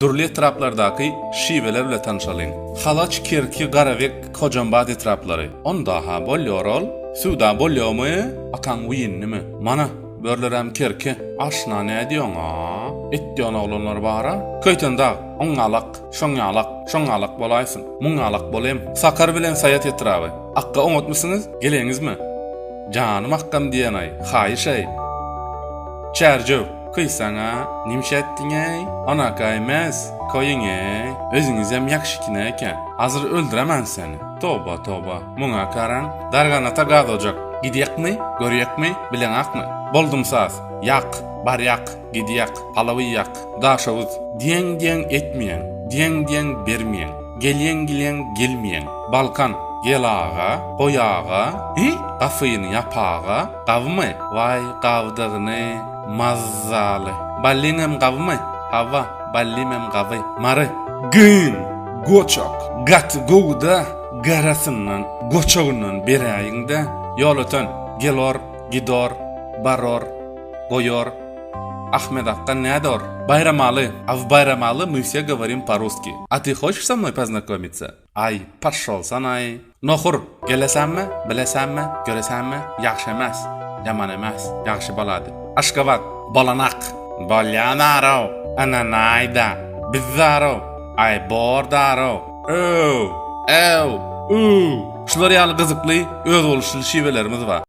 Dürli etraplardaky şiweler bile tanşalyň. Halaç, Kerki, Garabek, Hojambaz etraplary. Onda-ha bolýor ol. Söwda bolýomy? Ataň wiýnimi? Mana, börlerem Kerki. Aşna nädýoň-a? Et diýen oglanlar bar-a. Köýtendag, oňňalak, şoňňalak, şoňňalak bolaýsyn. Muňňalak bolem. Sakar bilen Saýat etraby. Akga oňatmysyňyz? Geleňizmi? Janym akgam diýen-aý, haýyş-aý. Çärjew, Kyýsaň-a, nimşe etdiň-eý? Onaka emes, koýuň-eý. Özüňizem ýagşykine eken. Azyr öldüremen seni. Toba, toba. Muňa garaň. Darganata gaz ojak. Gidýäkmi, görýäkmi, bileňakmy? Boldum saz. Ýak, barýak, gidýäk, palaw iýýäk. Daşoguz. Diýeň diýeň etmeýäň, diýeň diýeň bermeýäň. Gelýäň gelýäň gelmeýäň. Balkan. Gel aga, goý aga, hi, gapyny ýap aga. Gabymy? Waý, gabydygyny, mazzaly. Ballyňam gabymy? Hawa, ballymam gaby. Mary. Gyn! Goçak. Gaty gowy-da, garasyndan, goçagyndan beräýiň-dä. Ýolöten. Gelor, gidor, baror, goýor. Ahmet akga nädor? Baýramaly. A w Baýramaly my wse goworim po-russki. A ty hoçeş so mnoý poznakomitsya? Aý, paşşolsanaý. Nohur, gelesäňmi, bilesäňmi, göresäňmi, ýagşy emes, ýaman emes, ýagşy bolady. Aşgabat, bolanak. Bolýan-arow, ynanaý-da, bizzarow, aý bor-darow, öw, äw, üw. Şular ýaly gyzykly, özboluşly şiwelerimiz bar.